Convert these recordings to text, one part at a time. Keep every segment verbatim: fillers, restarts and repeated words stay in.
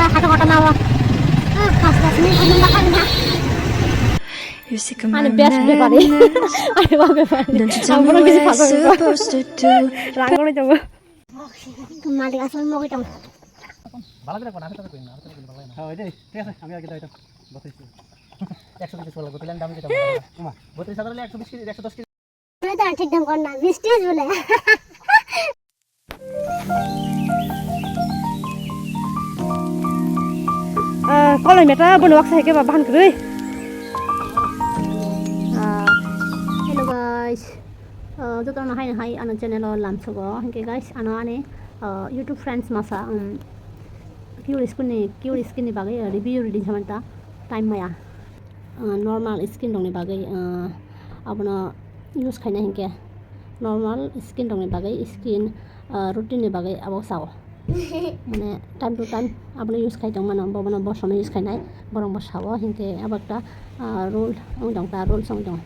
Hato kota nawa. Ah, pas das minit ani makan na. Ani best bepari. Ani ba bepari. Ang bono kisi phato bepari. Rang gori tongo. Malik asal mo kitong. Balak kita kona kita koi na. Oh, ini. Tiga sih, kami lagi tahu itu. Botis. Ekso tiga puluh lagu pilihan dam kita. Cuma, botis satu kali ekso biskit, ekso dos. Thik dam kor na, bish tris bole. Ah, kolai meta bono waksa heke ba bahan kwrwi. Ah, hello guys. Ah, jotono hai hai ano channel o lamsogo. Hingke guys, ano ani, ah, YouTube friends masa, um, Cure Skin ni, Cure Skin ni bagwi, ah, review reading samanta time maya. Ah, normal skin rokni bagwi, ah, abono use khaina hinkhe normal skin rokni bagwi, skin, ah, routine ni bagwi abo sao. Mane time to time abono use khai tongmano, bobono bosono use khainai, borok bo sao hinkhe abo ekta, ah, rule wng tong, ta rules wng tong.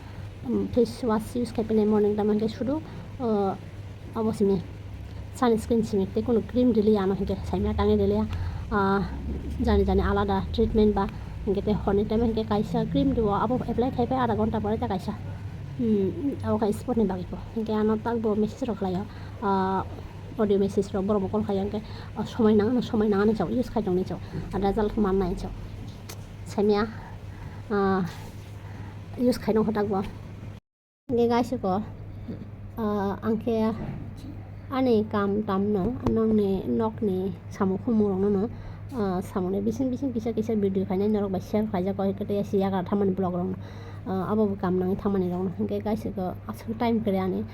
Um, face wash use khai phainai morning time hinkhe sudu, ah, Abo simi sunscreen simi tei kunu cream riliya ano hinkhe saimya tangwi riliya, ah, jani jani alada treatment ba hinkhe tei horni time hinkhe kaisa cream rwo abo apply khai phai adha ghonta pore ta kaisa, hmm, abo khe spot ni bagwi bo hinkhe ano takbo message rok khlaio, ah, audio message rok borok bo call khaiya hinkhe, ah, somoi nang ano somoi nang ani chao use khai tongni chao result mannai chao saimya, ah, use khai nongkha takbo. Hingke guys ko, ah, ang khe ani kam tam no, nokni, nokni samung khumung rok no, ah, samung ni bising bising kisa kisa video khainai norok bai share khlaijak, koi kete yagra thamani vlog rok no, ah, abo bo kam nangwi thamani rok no. Hingke guys ko aswk time kwrwi ani,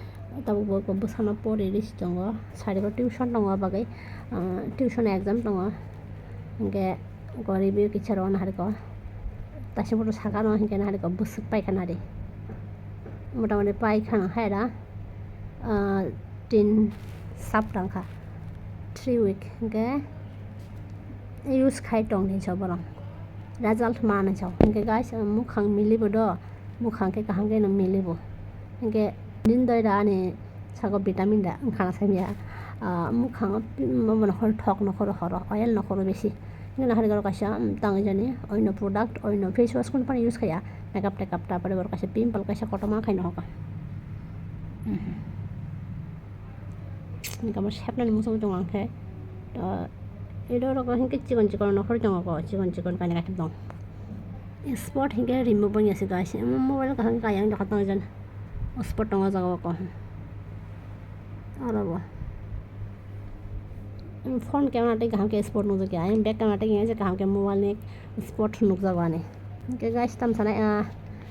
tabuk bo bwsano pori risi tongo, sari bo tuition tongo, bagwi, ah, tuition exam tongo, hingke. Goribi kisa rw nahariko. Taisa photo saka no hinkhe nahariko bwswk paikha nari. Motamoti paikha no haira, ah, tin sapta wngkha. Three week hinkhe use khai tong hinwi borok. Result manwi sao. Hinkhe guys, mukhang milibo do. Mukhang khe kaham khe no milibo. Hinkhe nini doi da ani sago vitamin da wngkha na saimya. Ah, mukhang o pi-, omo nokhor thok nokhoro horo, oil nokhoro besi. Hinkhe naharikhe oro kaisa, um, tangwi jani oino product, oino face wash kunu phano use khaiya. Makeup tekap ta pore borok kaisa pimple kaisa kotorma khai nohokha. Mhm. Hinkhe omo sepnani muchungwi tongo ang khe. To, ero rok hinkhe chikon chikon nokhor tongo ko, chikon chikon kainwi kaitham tongo. Spot hinkhe remove wngya se guys. Mobile kaham khe kaya wngya kha tong jon. Spot tongo o jaga o kaham. Aro bo. Phone camera tei kaham khe spot nukjakya. Ayang back camera tei kaham khe mobile ni spot nukjago ani. Hinkhe guys, tam sanai, ah,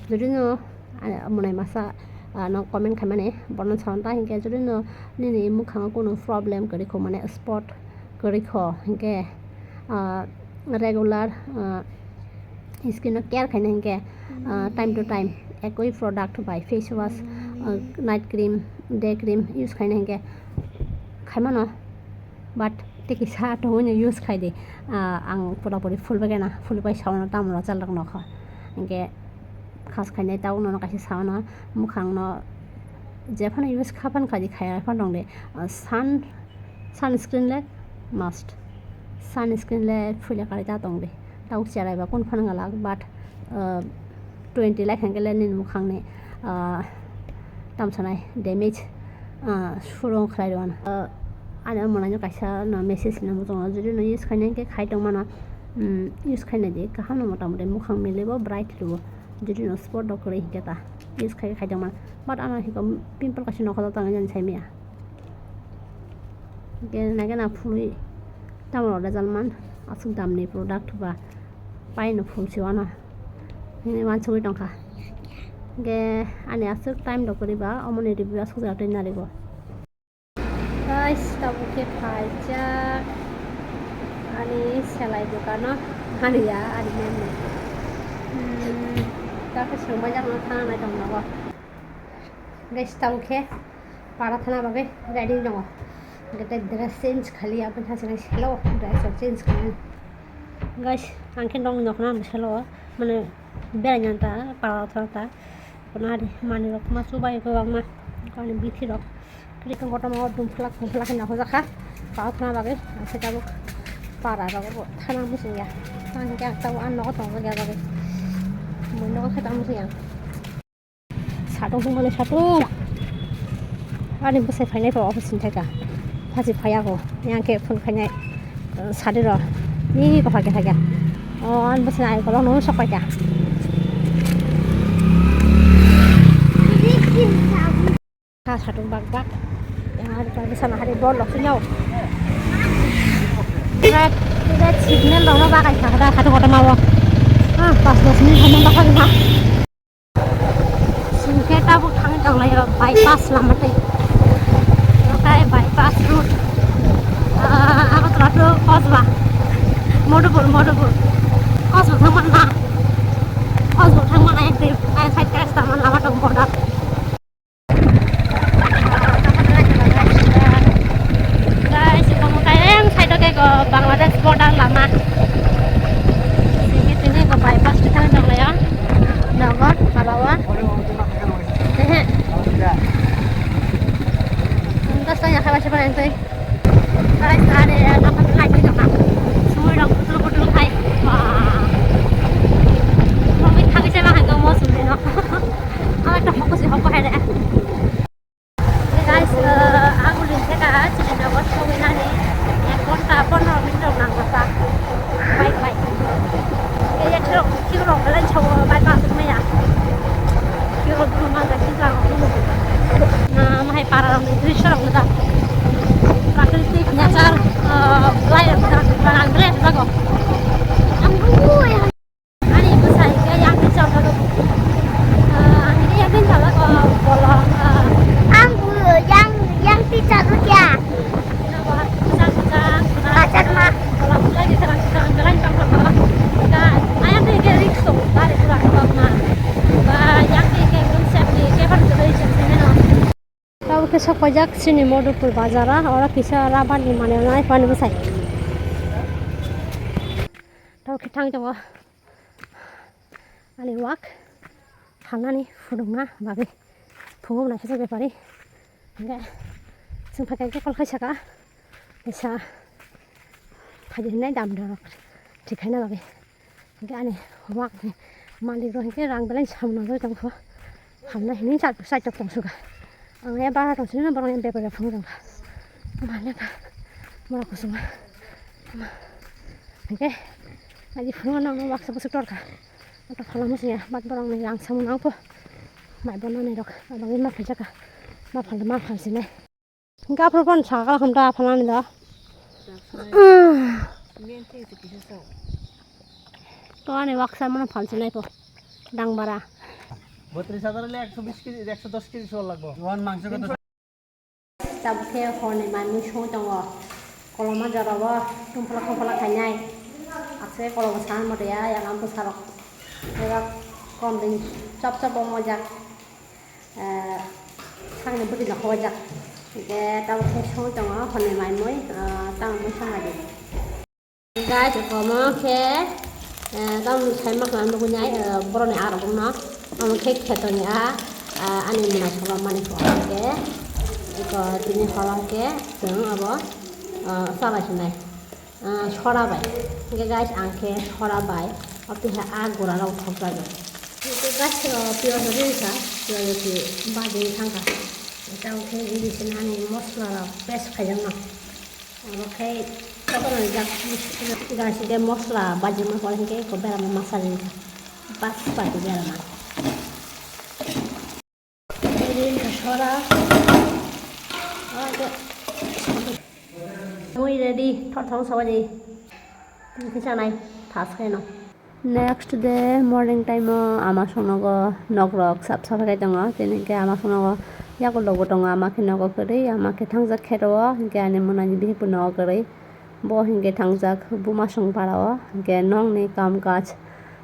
jodi no, ah, monai masa, ah, no comment khaimani, bono sawan ta hinkhe jodi no nini mukhango kunu problem kwrwi kho, mane spot kwrwi kho hinkhe, ah, regular, ah, skin no care khaina hinkhe, ah, time to time ekoi product bai face wash, ah, night cream, day cream use khaina hinkhe khaimano. But tei kisa tongo use khai di. Ah, ang pura puri full bagena, full bai sauna tamo rachel rok nokho. Hinkhe khas khainai tabuk nono kaisa sauna mukhang no jephano use kha phan khai di, khaya phano tong di. Ah, sun, sunscreen le must. Sunscreen le fuila kari ta tong di. Tabuk cherai ba kun phano galak, but, ah, twenty lakh hinkhe le nini mukhang ni, ah, tamsanai damage, ah, suro khlai rw ano. Ah, ani o mwnai no kaisa no message hinwi bo tongo, jodi no use khaina hinkhe khai tong mano, um, use khaina di kaham no motamoti mukhang milibo bright rwo, jodi no spot rok kwrwi hinkhe ta use khai khai tong mano, but ano hinkhe pimple kaisa nokhorjak tangwi jani saimanya. Hinkhe naikhe na phulwi tamo rok result man, aswk damni product ba paino phul se wano hinwi wansugwi tongkha. Hinkhe ani aswk time rok kwrwi ba omoni review aswk jaga twi narigo. Guys, tabuk khe phaijak ani selai dukano, ani ya, ani mem ni. Hmm, ta khe swngbaijak no thang nai tong nogo. Guys, tabuk khe para thana bagwi ready tongo. Hinkhe tei dress change khali, aboni thasinai selo dress rok change khainani. Guys, ang khe nokni nokna ang selo, mane beraina ta, para thana ta. Kono hari manwi rok ma chubai kwbangma, kono bithi rok. Kri kong kotorma o dum phlak dum phlak hinwi nahojak kha. Para thana bagwi ang khe tabuk Para rok bo thana muchung ya. Ang khe ang tabo ang nogo tong ya bagwi. Mui nogo khe tamo muchung ya. Satung thung mani satung. Ani bwsai phainai pho office ni thaika. Phachi phaiya ko. Yang khe phone khainai. Sadi ro. Ni ko phai khe thaika. O ani bwsai ai kolong no sok paika. Ha satung bak bak. Yang hari pagi sana hari bolok sini. Red, red signal dong no bagai kha da satung kotor mau. Ah, pas dos minit hamon bakal na. Singke tabuk thangwi tonglaio bypass lama tei. Okai bypass road. Ah, Agartala to Kosba. Modupur, Modupur. Kosba thangmana. Kosba thangmana ekdin. Ai side ka esta man lama tong border. Guys, iko mo kayang side o khe ko Bangladesh border lama. Sini tini ko bypass thang tong layo. Nogo, Pabawa. Ehe. Entas tanya khabar siapa yang tui? Guys, are, apa lagi nih, Kak? Semua orang betul-betul hai. Wah. Kami kami saya makan kamu semua. Awak tak fokus di apa ada. Guys, eh, aku lihat ka chini nogo sogwi nani ek ghonta pondro minute rok nang kha bike bai. Kaya chiro chiro rok belai chawo bai ba suk maya. Chiro dulu mangga chisa rok dulu. Na mahai para rok ni drisyo rok da. Prakritik nature, eh, lai rok da. Ang belai jago. Ang bu ya. Ani bwsai khe yakni chawla rw, ah, ani yakni chawla ko bolong, ah. Ang bu yang, yang ti chawla kya? Bwsai bwsai, bwsai ma. Bolong bwsai ni kwrang kwrang kwrang tong tong. Ka, ayang ni khe risk tong, gari kwrang tong ma. Ba, yang ni khe gun safety, khe ban kwrwi chwng sini no. Tabo khe sok paijak chini Modupur bazar o, oro kisa rubber ni manwi nai phano bwsai. Tabo khe thang tongo. Ani wak phalnani phunukna bagwi phunuknai khe bepari. Hingke chwng phaikha khe call khaisaka, kaisa phaidi hinwi damdorok thik khaina bagwi. Hingke ani wak ni malik rok hingke rang belai samung nangwi tongkho. Hamnai hinwi chat, chat tok tongsuka. Ang ya bara tongsuka, borok yang bepari phunuk tongkha. Ama lekha, borok kusunga. Ama. Hingke, aji phunuk nang waksa bwswk torkha. Ota phala musuya, bat borok ni rang samung nangkho. Mai bo nanai rok, abangwi ma phaijaka. Ma phal, ma phal sinai. Hingke aphuru phano sakha kala hamta phalnani do. To ani waksa mano phalsinai po. Dang bara. Botris hajar le ekso bis kg, ekso dos kg sol lagbo. Wan mangso kota. Tabuk khe horni manwi song tongo. Koloma jorao tumpla khompla khainai. Akse koloma san mote ya, yang ang bwsarok. Eba konding chop chop bo mojak. Eh, sakni bwtwi no hobajak. Hingke tabuk khe songwi tongo, hwnwi mai mui, eh, tamo mui songlaidi. Guys, omo khe, eh, tamo sai makna nugui nai, eh, boroni arogongno. Omo khe khetoni a, ah, ani mwnai solo mani kho. Hingke eko tini horo hingke chwng abo, eh, chalai sinai. Ah, sora bai. Hingke guys, ang khe sora bai. Otiha a gura rok thok jago. Hingke guys, o piyaj riri kha, piyaj riri badi thang kha. Tamo khe riri se nani mosla rok paste khaijak no. Oro khe kotor jak, guys, hingke mosla badi ma pore hingke ko berama masa riri kha. Bas badi berama. Ini sora. Oke. Mui ready, thor thor sawi di. Tini khe chanai, thas khe no. Next day morning time o ama songnogo nok rok sap sap khai tongo. Tini khe ama songnogo yago logo tongo, ama khe nogo kwrwi, ama khe thangjak khe rwo, hinkhe ani mwnani bihikbo nogo kwrwi. Bo hinkhe thangjak Bumasong para o, hinkhe nokni kam kaj,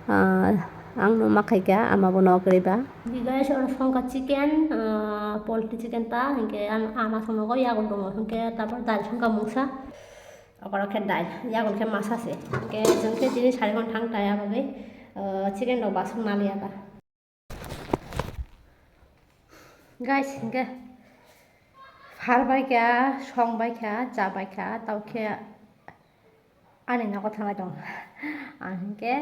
ah, ang no ma khaikha, ama bo nogo kwrwi ba. Guys, oro songkha chicken, ah, poultry chicken ta, hinkhe ang ama songnogo yago tongo, hinkhe tarpor dal songkha mungsa, okoro khe dal, yago khe masa se. Hinkhe chwng khe tini sari hwn thang taya bagwi, ah, chicken rok basuk naliya ba. Guys, hinkhe phar bai kha, song bai kha, cha bai kha, tao khe Ani nogo thanglai tong. Ang hinkhe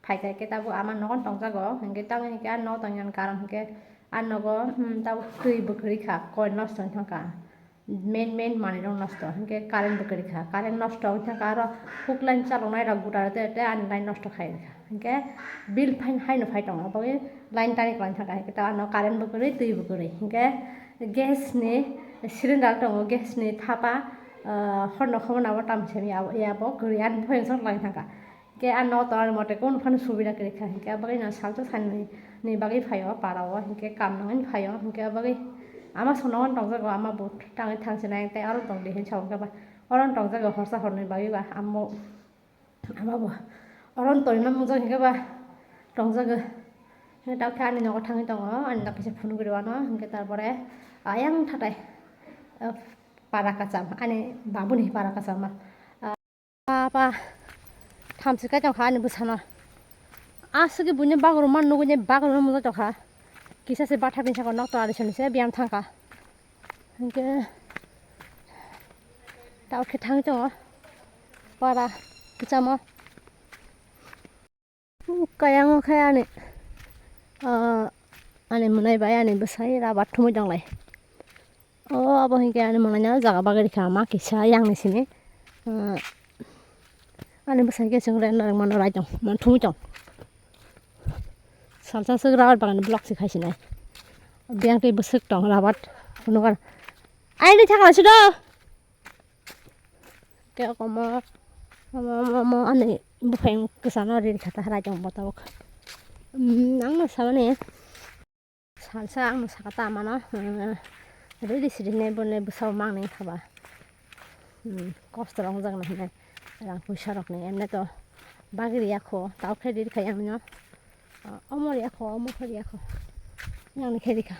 phaikha khe tabuk ama nogo tongjago, hinkhe tabuk hinkhe a nogo tongya karon hinkhe a nogo, hmm, tabuk twi bwkrwi kha, koi nosto wngkha, main main manwi rok nosto, hinkhe current bwkrwi kha, current nosto wngkha aro huk line chaloknai rok guda te te ani line nosto khai rwkha, hinkhe bill phain haino phai tongo, aboni line tani kwlai thangkha, hinkhe ta ano current bwkrwi twi bwkrwi, hinkhe gas ni cylinder tongo, gas ni thapa, ah, horno khobona bo tamsemi abo, abo kwrwi ani buphang sok lai thangkha. Hinkhe ano to ani mote kunu phano subida kwrwi kha, hinkhe aboni no salsa sanwi ni bagwi phaio para o, hinkhe kam nangwi phaio, hinkhe aboni ama sono tongjago, ama bo tangwi thangsinai tei aro tongdi hinwi sa, hinkhe ba oro tongjago horsa horni bagwi ba amo. Ama bo oro tongna mujak hinkhe ba tongjago. Hinkhe tabuk khe ani nogo thangwi tongo, ani nok kisa phunugwi rwano, hinkhe tarpore ayang thatai, ah, para kacham, ani babuni para kacham ma. Apa thamchi kai tongkha ani bwsano. Aswkhe buini bagrum man nugui bagrum man mujak tongkha. Kisa se batha bini saka nok to alisoni se biyang thangkha. Hinkhe tabuk khe thangwi tongo para kichamo. Kayang o khe ani, ah, ani mwnai bai ani bwsai rabar thumui tonglai. O abo hinkhe ani mwnai no jaga bagwi rikha ma kisa yang ni simi. Ah, ani bwsai khe chwng rwna rwngmano rai tong, man thumui tong. Salsa swk rabar bagan block se khai sinai. Biyang tei bwswk tong rabar phunukar. Aini thangla sudo. Ke komo, omo, omo, omo, ani buphang kwchano ri kha ta harai tong bo tabuk. Hmm, ang no samani. Salsa ang no saka ta mano, hmm, riri siri hinai bole bwsao mang nai khaba. Hmm, kosto rok wngjaknai hinai rang puisa rokni emne to bagri ya kho, tao khe riri khai ang no. Ah, omo riya kho, omo khe riya kho. Yang ni khe rikha.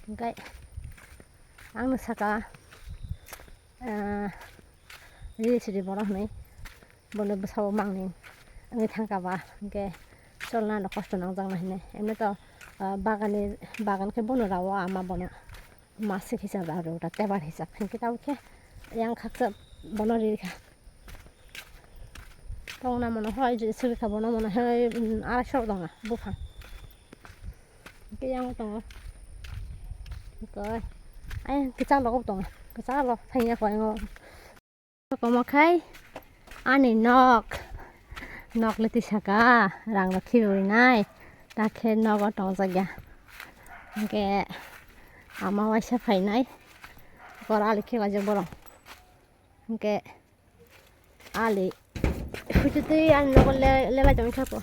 Hinkhe ang no saka, ah, riri siri borok hinwi bono bwsao mangni wngwi thangkha ba, hinkhe cholna no kosto nangjaknai hinwi. Emne to, ah, bagani, bagan khe bono rawo ama bono. Masik hisab aro ta tebar hisab hinkhe tabuk khe yang khaksa bono ri kha. Tongna mano hoi je suri kha bono mano hoi, mm, arai sok dong buphang. Hinkhe yang tongo. Koi. Ai kichak logo tongo. Kichak lo thangya koi ngo. Komo khai ani nok, nok le tisaka rang rok khibi nai, ta khe nogo tongjakya. Hinkhe ama waisa phainai, kor ali khibaijak borok. Hinkhe ali huitwi twi ani nogo le-, lelai tongkha po.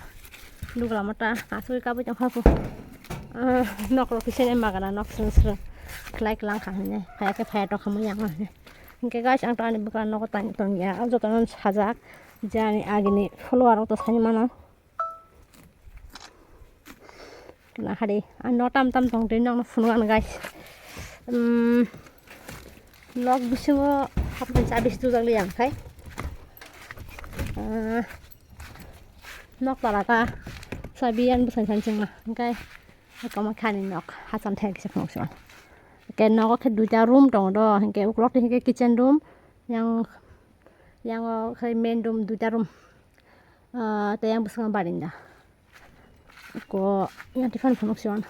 Dugla mota asugwi kabui tongkha po. Ah, nok rok kisa ni magana nok srwng srwng khlai klang kha hinwi. Phaya khe phaya tongkha mui yang. Hinkhe guys, ang to ani bwkra nogo tang tongya, o jotono sajak, je ani agini follower rok to sani mano. Nahari, ang no tam tam tong twi nokno phunuk ano guys. Umm, nok bisingo hapnai chabi se tubujak li ang khai. Ah, nok tala ta chabi ang bwsai sani chwngma, hinkhe komo khe ani nok hacham thai kisa phunuk se mano. Hinkhe nogo khe duita room tongo do, hinkhe ukulok twi hinkhe kitchen room, yang, yango khe main room duita room. Ah, tei yang bwskango barinda. Ko yang tiphano phunuk se mano.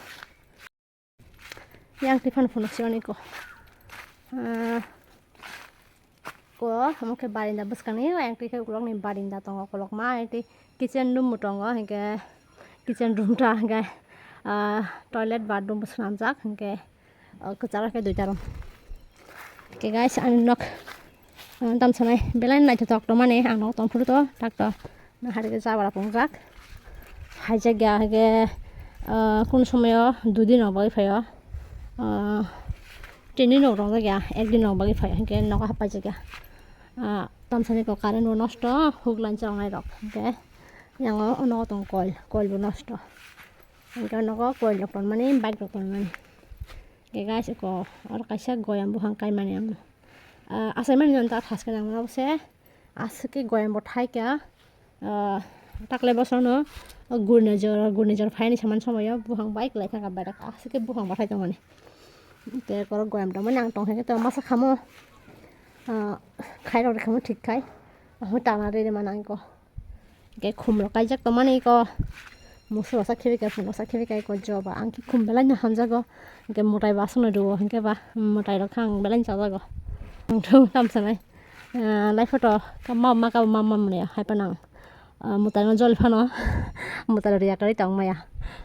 Yang tiphano phunuk se mano ko. Ah, ko omo khe barinda bwskangni, yang twi khe ukulokni barinda tongo kolokma, tei kitchen room bo tongo, hinkhe kitchen room ta hinkhe, ah, toilet bathroom bo swnamjak, hinkhe, ah, kwcharo khe duita room. Hinkhe guys, ani nok, ah, tamsanai belai naithothok tongmani, ang nok tongphuru to, tak to. Nahari khe jabra pungjak. Haijakya hinkhe, ah, kunu somoyo dui din rok bagwi phaio. Ah, tin din rok rwngjakya, ek din rok bagwi phaio, hinkhe nogo hapaijakya. Ah, tamsani kok current bo nosto, huk line chaloknai rok. Hinkhe yango nogo tongo coil, coil bo nosto. Hinkhe nogo coil rok tonmani, bike rok tonmani. Hinkhe guys, eko oro kaisa goyam buphang kaimani ang. Ah, achaimani jani ta thaskhe nang mano se. Aswk khe goyam bo thaikha, ah, takle bosorono gurnejor, gurnejor phaini samani somoyo buphang bai kwlai thangkha, baithang aswk khe buphang bathai tongmani. Tei eko goyam tongmani ang tongkha khe to masa khamo, ah, khairok rwkhamo thik khai. Omo tana riri mana ko. Hingke khum rok kaijak tongmani ko. Musu rok sak khibi kai, phung rok sak khibi kai ko joba. Ang khe khum belai no hamjago. Hingke mwtai bo aswk no rwo. Hingke ba mwtai rok khe ang belai no chajago. Ang thung tam sanai. Ah, lai photo ka ma ma ka ma ma mane hai pa nang. Ah, mwtai no jol phano. Mwtai rok riya karwi tong maya.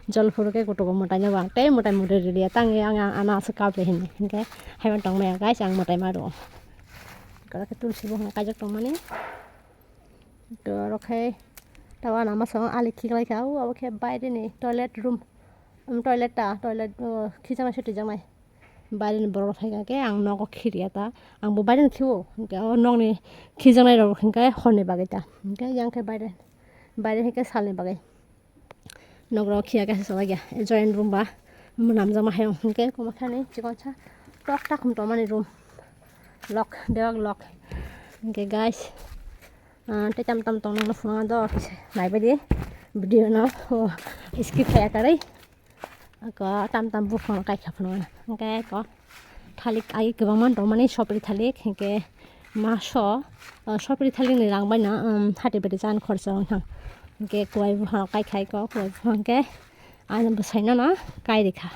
Jol phuru khe kutugo mwtai no bang. Tei mwtai mwtai riri ya tang ya ang, ang ana aswk kap le hin. Hingke hai ma tong maya guys, ang mwtai ma rwo. Kora khe tulsi bo hwnka kaijak tongmani. Kora khe tawa nama song ali khiklai kha. O abo khe baire ni toilet room. Um, toilet ta, toilet, o, khijaknai se twijaknai. Baire ni borok phai kha khe ang nogo khiriya ta. Ang bo baire ni khiwo. Hwnkhe o nokni khijaknai rok hwnkhe horni bagwi ta. Hwnkhe yang khe baire, baire hwnkhe salni bagwi. Nok rok khiya khe salai ya. Join room ba mwnam jama hayung hwnkhe komo thani chikon sa tok takhum tongmani room. Lock, bebak lock. Hwnkhe guys, ah, tei tam tam tong nang no phunukna do kisa naibaidi video no, oh, skip khaya karwi. Ako tam tam buphang kai kha phunukna. Hwnkhe ako thalik ai kwbangma tongmani sopri thalik hwnkhe maso, ah, sopri thalik ni rang bai no, um, hati bati chan khorsa wng thang. Hwnkhe kuai buphang kai khai ko, kuai buphang khe ani bwsai no no kai rikha.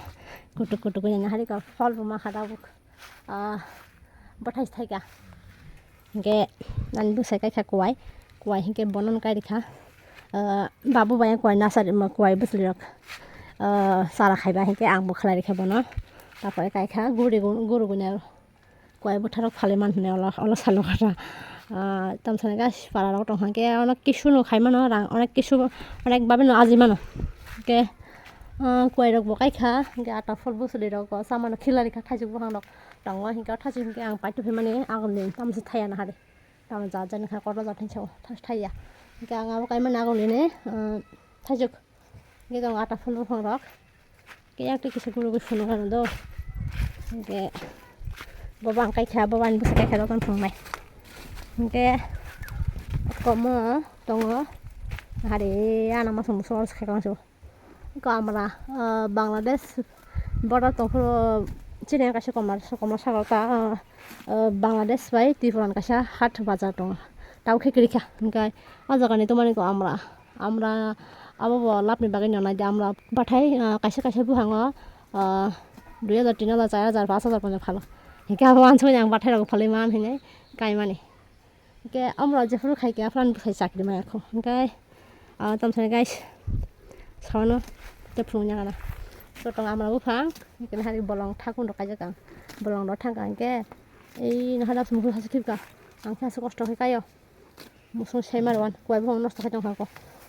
Kutuk kutuk bai no hari ko phol bo ma kha tabuk. Ah, bwthai thaika. Hingke ani bwsai kaikha kuai, kuai hingke bono kai rikha. Ah, babu bai kuai nasari ma kuai bwsli rok, ah, sara khaiba hingke ang bo khlai rikha bono. Tapore kaikha guri gun-, guru gune kuai bwtharok phalwi man hwnwi olo, olo salo kha. Ah, tamsani guys, para rok tong kha hingke onek kisu no khai mano rang, onek kisu, onek babe no aji mano. Hingke, ah, kuai rok bo kaikha, hingke ata phol bwsli rok bo samano khilai rikha, thaichuk buphang rok. Tongo hingke o thaichuk hingke ang paito phaimani agomni tamo se thaiya nahari. Tamo jat jani kha kotor jat hinsa o thaiya. Hingke ang abo kaimani agomni ne, ah, thaichuk. Hingke tongo ata phul buphang rok. Hingke yang twi kisa guru guru phunuk ano do. Hingke bobo ang kaikha, bobo ani bwsa kaikha jotono phunuknai. Hingke komo tongo. Hari ana masong muso oro se khaikha. Ko amra, ah, Bangladesh border tongphuru chini kaisa komar, komar sakao ta, ah, ah, Bangladesh bai Tripura ni kaisa hat bazar tongo. Tamo khe kwrwi kha, hwnkhe o jaga ni tongmani ko amra, amra abo bo labh ni bagwi no nai de, amra bathai, ah, kaisa kaisa buphango, ah, dui hajar, tin hajar, char hajar, pash hajar ponjak phalo. Hwnkhe abo uansukmani ang bathai rok phalwi man hinwi kaimani. Hingke amra jephuru khai khe aphuru ani bwsai chakri maya kho. Hingke, ah, tamsani guys, sawano tei phunukya kana. Totong amra buphang, hingke hari bolong thakung rok kaijak ang. Bolong rok thangka hingke, ei naha dapsa mukhung hasi khibka. Ang khe hasi kosto khe kaio. Musung sai maro wan, kuai buphang nosto khai tongkha kho.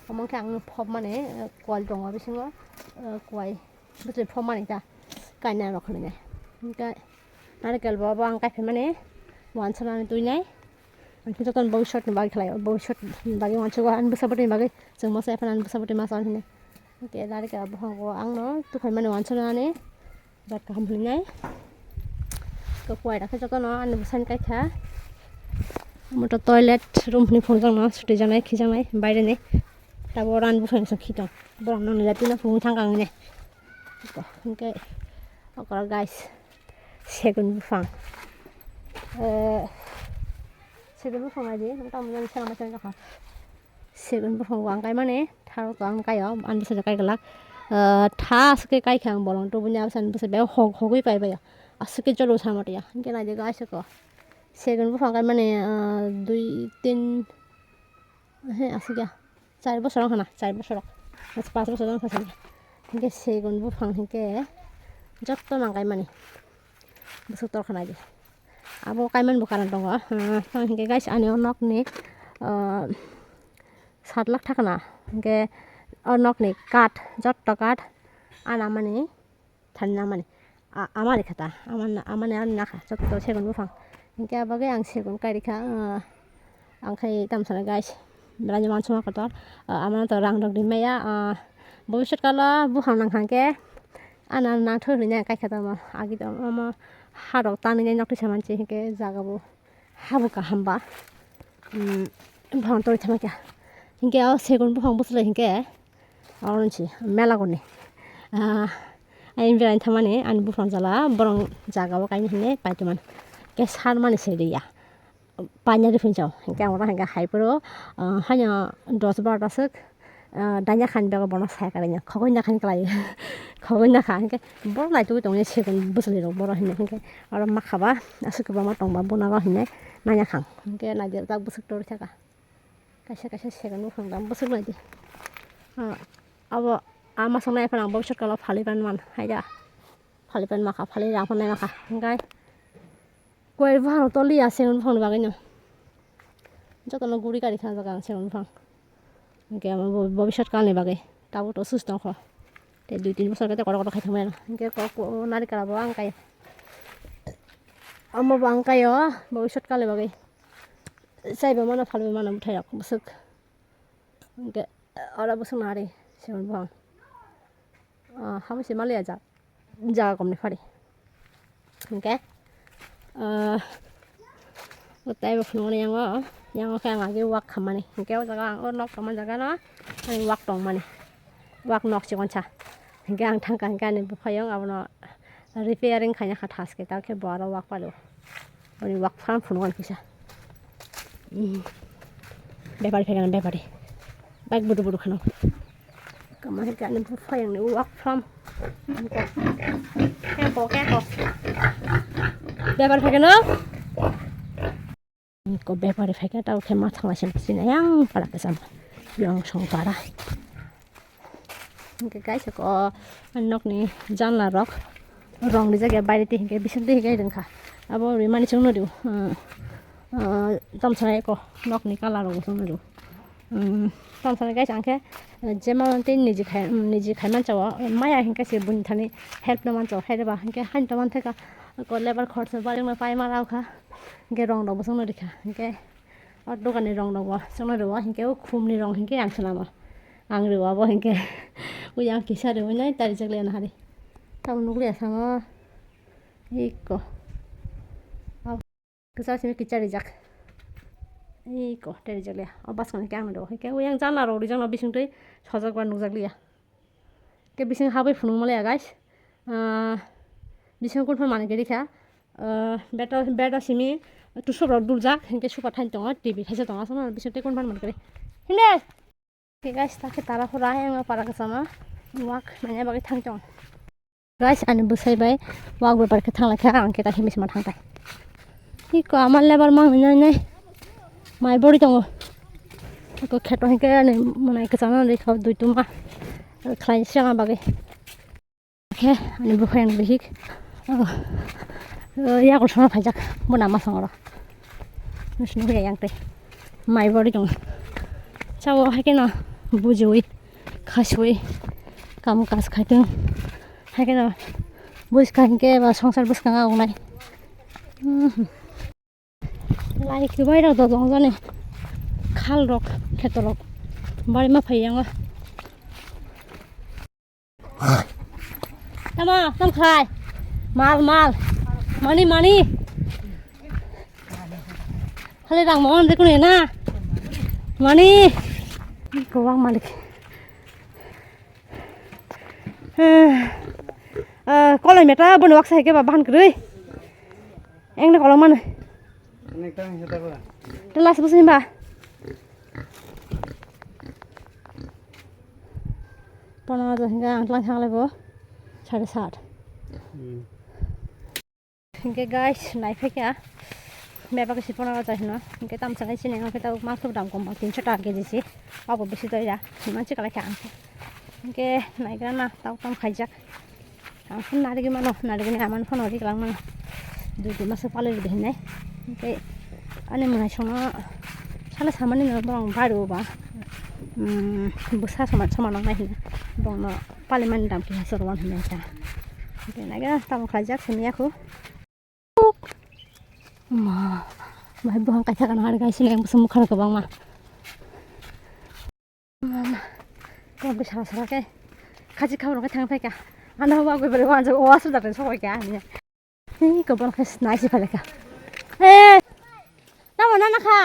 Omo khe ang phobmani, eh, kual tongo bisingo, eh, kuai. Bwtwi phobmani ta kainai rok hinwi nai. Hingke narikel bo bo ang kaiphaimani uansuknani twi nai. Ang khe jotono bobiswt ni bagwi khlaio, bobiswt ni bagwi uansukgo ani bwsa bwtwi ni bagwi chwng masa ephano ani bwsa bwtwi masa hinwi. Hingke narikel bo ang no tuphaimani uansuknani birat kaham hinwi nai. Kok kuai rok khe jotono ani bwsani kaikha. Omo to toilet room hinwi phunukjakno, sutijaknai, khijaknai, baireni. Tabuk oro ani buphang song khitong. Borok nokni latrino phunuk thangkha ang hinwi. Hingke okora guys, segun buphang. Eh, segun buphang aidi, tamoni sengma sengma kha. Segun buphang bo ang kaimani, tharo to ang kaio, ani bwsajak kai glak. Eh, tha aswk khe kaikha ang bolong tubuni aboni bwsajak hog-, hogwi paibaio. Aswk khe jolo samatiya. Hingke naidi guys ko. Segun buphang kaimani, eh, dui, tin, he, aswk ya. Char bosor wngkha na, char bosor rok. Pas bosor wngkha sini. Hingke segun buphang hingke jotto nang kaimani. Bwswk torkha naidi. Abo kaimani bo karan tongo. Ah, hingke guys, ani o nokni, ah, sat lakh thakna. Hingke o nokni kath, jotto kath, ana mani. Thani nangmani. A-, ama rikha ta, ama na-, ama ni ani nakha, jotto segun buphang. Hingke abagwi ang segun kai rikha, ah, ang khai tamo sana guys, belai no uansukma kotor, ah, ama no to rang rok rimaya, ah, bobiswt kalo buphang nang kha hingke, ano nangthok hinwi ang kaikha tamo, agi tamo omo ha rok tanwi nai nok tisa mansi hingke jaga bo. Habo kaham ba, um, buphang tongwi thangma khe. Hinkhe o segun buphang bwswlai hinkhe, oro se mela goni. Ah, ayang berai thangmani ani buphang jala borong jaga o kaini hinwi paitwmani. Khe sarmani se riya. Paina ri phunchao. Hingke ang oro hingke hai phuru, ah, haino dos barota swk, ah, daina khan bego bono sai kalaina. Khogoi na khan kalai. Khogoi na kha. Hingke borok naitugwi tongni segun bwswlwi rok boro hinwi. Hingke oro ma khaba aswk kwbangma tongba buna rok hinwi naina kha. Hingke naidi jak bwswk tor thaka. Kaisa kaisa segun buphang dam bwswk naidi. Ah, abo ama songnai phano ang bobisot kalo phalwi pan man. Haida. Phalwi pan makha, phalwi rang phano nai makha. Hingke Koi buphang rok toli ya, segun buphang ni bagwi no. Joto no guri gari khna jaga ang segun buphang. Hingke amo bo-, bobisot kalni bagwi. Tabuk to sus tongkho. Tei dui tin bosor khe tei kotor kotor khai thangmani. Hingke kok, o narikal bo ang kai. Amo bo ang kai o, bobisot kalni bagwi. Chaibo mano, phalwi mano bwthai rok bwswk. Hingke oro bwswk nari segun buphang. Ah, habo se maliya jak. Jaga komni phari. Hingke, ah, o taibo phunukmani yango, yango khe ang agi wak khammani. Hingke o jaga ang o nok tongma jaga no ani wak tongmani. Wak nok chikonsa. Hingke ang thangkha hingke ani buphayung abono repairing khaina kha thaske, ta khe bo aro wak palo. Ani wak phan phunukmani kisa. Hmm. Bepari phaikha na bepari. Bike budu budu khano. Kama hai kani buphayung ni work from. Keko, keko. Bepari phaikha na? Ko bepari phaikha tao khe ma thangla sim sini yang para kesam. Yang song para. Hingke guys, ko nokni janla rok rong rijak ya, baire twi hingke bising twi hingke rwngkha. Abo rimani chwngno rw, ah, ah, tamsai ko nokni colour rok chwngno rw. Um, tamsai guys, ang khe, eh, jemon tei niji khai, um, niji khai mancha o, maya hingke se buini thani help no mancha o, khaide ba hingke hain to manthai ka, ko labour khorsa bareng no pai ma rw kha, hingke rong rok bo chwngno rikha, hingke o dogan ni rong rok bo chwngno rw, hingke o khum ni rong hingke ang swnamo. Ang rw abo hingke. Ui ang kisa rw nai tari jak le na hari. Tamo nukliya samo. Iko. Kisa simi kisa rijak. Iko, tari jak le. O bas kang kang do. Hingke ui ang janla rok rijak no bising twi sojak ba nukjak liya. Ke bising habwi phunuk maliya guys. Ah, bising kun phun mani gari kha. Ah, beto, beto simi tusuk rok duljak. Hingke super thain tongo, T V thaisa tongo. Asama bising twi kun phun mani gari. Hinde. Khe guys, ta khe tara phora ayang para kwchama wak nanya bagwi thang tong. Guys, ani bwsai bai wak bepar khe thang lai kha, ang khe ta himwi sima thang tai. Iko ama lebar mang nai nai mai bori tongo. Iko kheto hingke ani mwnai kwchana rikha dui tuma khlai sema bagwi. Khe ani buphang bihik, oh, oh, yakul songna phaijak, bo nama songro. Nusini khe yang tei mai bori tong. Chao hai khe no bujiwi, khasiwi, kam kas khai tong. Hai khe no buj khai khe ba songsar bwskang a wngnai. Hmm. Lai kwbai rok dodong jani. Khal rok, kheto rok. Bari ma phai yango. Tama, tam khai. Mal, mal. Mani, mani. Hale rang mon de kune na. Mani. Kowang malik. Eh, eh, kolai meta boni waksa hai ke ba bahan kwrwi. Eng na kolong mano. Nek tang hita ba. Telas bwswk himba. Pono aja hingga ang tlang thanglai bo. Sare sat. Hmm. Hingke guys, nai phaikha. Meba khe si pono aja hino. Hingke tam sanai sini ang khe ta ma khub dam kom ba tinso taka K G si. Abo bisi doi da. Mansi kalai kha ang khe. Hingke naigra na tau tam khaijak. Ang phun narigwi mano, narigwi ni amani phano ri kwlangmano. Dui tin maso palwi rwdi hinwi. Tei ani mwnaisongno sano samani no borok bari o ba. Hmm, bwsa soma soma nangnai hinwi borokno palimani dam keha se rwna hinwi ta. Tei naikhe tamo khlaijak simi yakho. Ma, mai buphang kaisa kana hari kaisa yang bwsa mwkhang kwbangma. Mama, kok bwsa sara khe. Khachi khao rok thang phaikha. Ano wa gwi bari wa jo wa su da sokoi kha ani. Ni ko bol khas nai si phalekha. Eh. Tamo nana kha.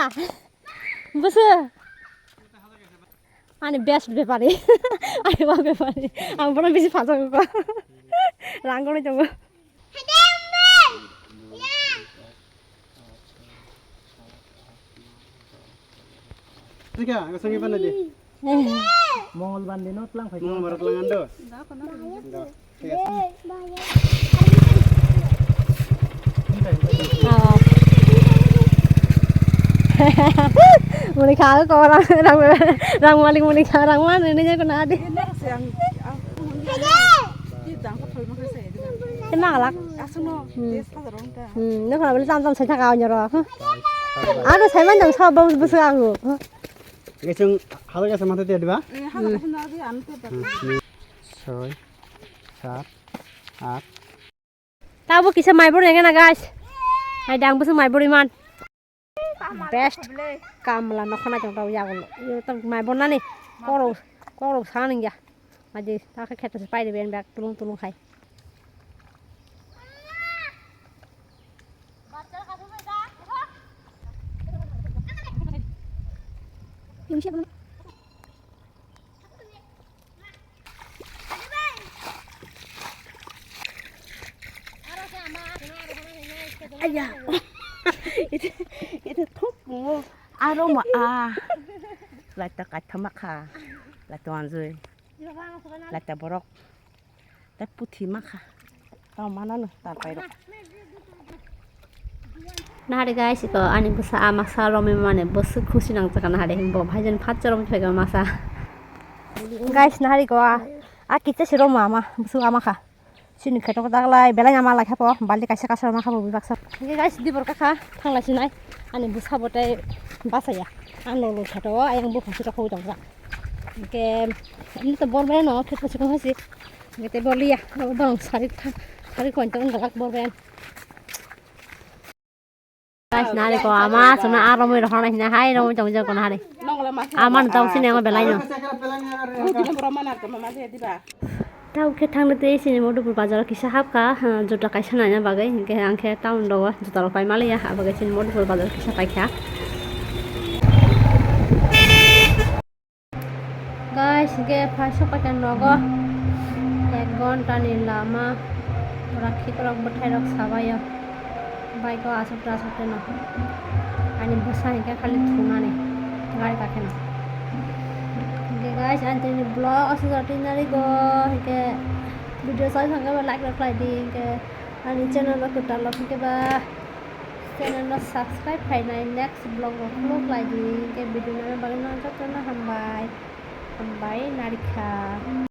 Busu. Ani best bepari. Ani wa bepari. Ang bono bisi phajago ko. Rang gwnwi tongo. Hade, Umbe! Ya! Tika, ang sangwi bana di. Mongol bandi no tlang phai. Mongol bandi tlang ando. Do, thik ase. Muni kha ko rang, rang, rang malik muni kha rang man ni je ko na di. Te ma galak. Hmm. Hmm, no kha bel tam tam sai thaka onyo ro. Ano sai man jang sa bau busu angu. Ngisung halak asa mata tiya diba? Eh, halak asa na di ante ba. Hmm. Soi, sat, at. Tabo kisa maibor nengena, guys. Ai dang busu maibor iman. Best kamla nokhona jong tau yagulo. Yo to maibor nani. Koro, koro saningya. Aji ta khe kheta se pai de ben bak tulung tulung khai. Aya. Itu, itu thuk mo. Aro ma a. Laita kaitha ma kha. Laita anjui. Laita borok. Tei puthi ma kha. Tamo manano ta pairok. Nahari guys, iko ani bwsa ama sa romwi mani bwswk khusi nang chakha nahari. Bo bhai jon phat choromwi phaikha masa. Guys, nahari ko a, a kicha si romo ama bwswk ama kha. Chini kheto ko daglai belai ama lai kha po, balti kaisa kaisa ma kha bo bibak sa. Hingke guys, dibor kakha thanglai sinai ani bwsa bo tei bachaya. Ang lo lo kheto o ayang buphang sita khoi tongkha. Hingke ani to bor bai no kheto sikon hasi. Hingke tei bor liya, bang sarik tha, sarik koin tong gak bor bai. Guys, nari ko ama suna a romwi rohorna hina hai romwi tong jok na hari. Ama no tong sini ama belai no. Tau khe thangna tei sini Madhupur bazar kisa hapkha, ah, juta kaisa naina bagwi, hinkhe ang khe town rogo juta rok pai maliya, abagwi sini Madhupur bazar kisa paikha. Guys, hinkhe phai sok paikha nogo, ek ghonta ni lama, rakhi rok bwthai rok sabaio. Bike o aswk ta aswk ta no. Ani bwsa hinkhe khali thumani gari kakhe no. Hinkhe guys, ani tini vlog aswk ta twi nari go hinkhe video chai thangkhe ba like rok khlai di hinkhe ani channel rok kwtal rok hinkhe ba channel no subscribe khainai next vlog rok follow khlai di hinkhe video nana bagwi no jotono hambai hambai narikha.